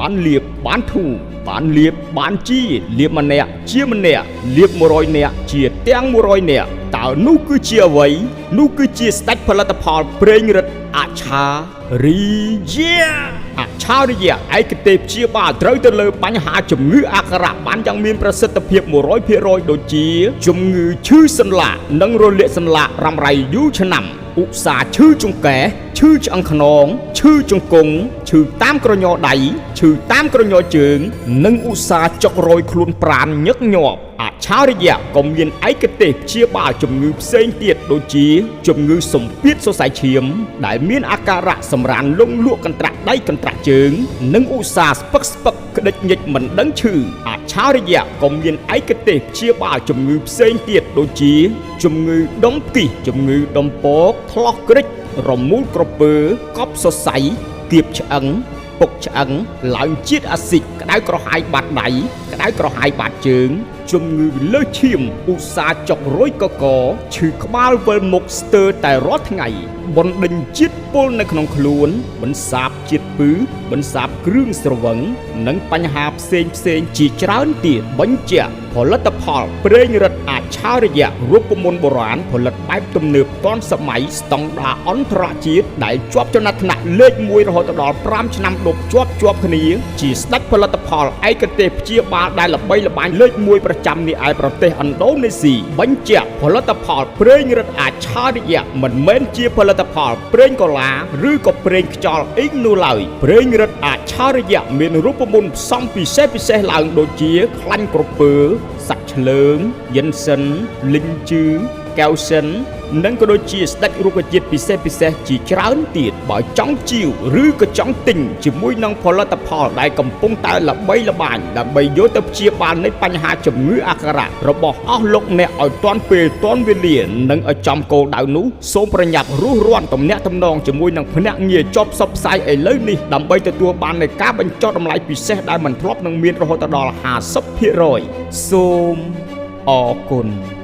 បានលៀបបានធូរបានលៀបបានជាលៀបម្នាក់ជាម្នាក់លៀប100នាក់ជាទាំង100នាក់តើនោះគឺជាអ្វីនោះគឺជាស្ដេចផលិតផលប្រេងរិទ្ធអឆារីយៈអឆារិយៈឯកទេសព្យាបាលត្រូវទៅលើបញ្ហាជំងឺអាការៈបានយ៉ាងមានប្រសិទ្ធភាព100%ដូចជា ជំងឺឈឺសន្លាក់និងរលាកសន្លាក់រ៉ាំរ៉ៃយូរឆ្នាំឧស្សាហ៍ឈឺចង្កេះឈឺឆ្អឹងខ្នងឈឺជង្គង់ឈឺតាមក្រញដៃឈឺតាមក្រញជើង និងឧស្សាហ៍ចុករយខ្លួនប្រាណញឹកញាប់អឆារិយៈក៏មានឯកទេសព្យាបាលជំងឺផ្សេងទៀតដូចជា ជំងឺសម្ពាធសរសៃឈាម ដែលមានអាការៈសម្រានលង់លក់កន្ត្រាក់ដៃកន្ត្រាក់ជើង និងឧស្សាហ៍ស្ពឹកស្ពឹកក្តិចញិចមិនដឹងឈឺអឆារិយៈក៏មានឯកទេសព្យាបាលជំងឺផ្សេងទៀតដូចជា ជំងឺដុំគិះជំងឺដុំពកថ្លោះក្រិចរមូលក្រពើកប់សរសៃគៀបឆ្អឹង ពុកឆ្អឹងឡើងជាតិអាស៊ីតក្តៅក្រហាយបាតដៃក្តៅក្រហាយបាតជើង ជំងឺលើសឈាមឧស្សាហ៍ចុករយកកឈឺក្បាលវិលមុខស្ទើរតែរាល់ថ្ងៃបណ្ដេញជាតិពុលនៅក្នុងខ្លួន បន្សាបជាតិពឺបន្សាបគ្រឿងស្រវឹងនិងបញ្ហាផ្សេងផ្សេងៗជាច្រើនទៀតបញ្ជាក់ផលិតផលប្រេងរិទ្ធអច្ឆរិយៈរូបមន្តបុរាណផលិតបែបទំនើបទាន់សម័យស្តង់ដារអន្តរជាតិដែលជាប់ចំណាត់ថ្នាក់លេខ1រហូតដល់5ឆ្នាំដប់ជាប់ជាប់គ្នាជាស្ដេចផលិតផលឯកទេសព្យាបាលដែលល្បីល្បាញលេខ1ប្រចាំនេះឯប្រទេសឥណ្ឌូនេស៊ីបញ្ជាក់ផលិតផលប្រេងរិទ្ធអច្ឆរិយៈមិនមែនជាផលិតផលប្រេងកូឡាឬក៏ប្រេងខ្យល់អ៊ីងនោះឡើយប្រេងរិទ្ធអច្ឆរិយៈមានរូបមន្តផ្សំពិសេសពិសេសឡើងដូចជាខ្លាញ់ក្រពើសាច់ឆ្លើងយិនសិនលីងជឺកែវសិននិងក៏ដូចជាស្ដេចរុក្ខជាតិពិសេសពិសេសជាច្រើនទៀតបើចង់ជាវឬក៏ចង់ទិញជាមួយនឹងផលិតផលដែលកំពុងតែល្បីល្បាញដើម្បីយកទៅព្យាបាលនៃបញ្ហាជំងឺអាការៈរបស់អស់លោកអ្នកឲ្យទាន់ពេលទាន់វេលានិងឲ្យចំគោលដៅនោះសូមប្រញាប់រុះរាន់ទំនាក់ទំនងជាមួយនឹងភ្នាក់ងារជាប់ផ្សព្វផ្សាយឥឡូវនេះដើម្បីទទួលបាននៃការបញ្ចុះតម្លៃពិសេសដែលមិនធ្លាប់នឹងមានរហូតដល់50%សូមអរគុណ។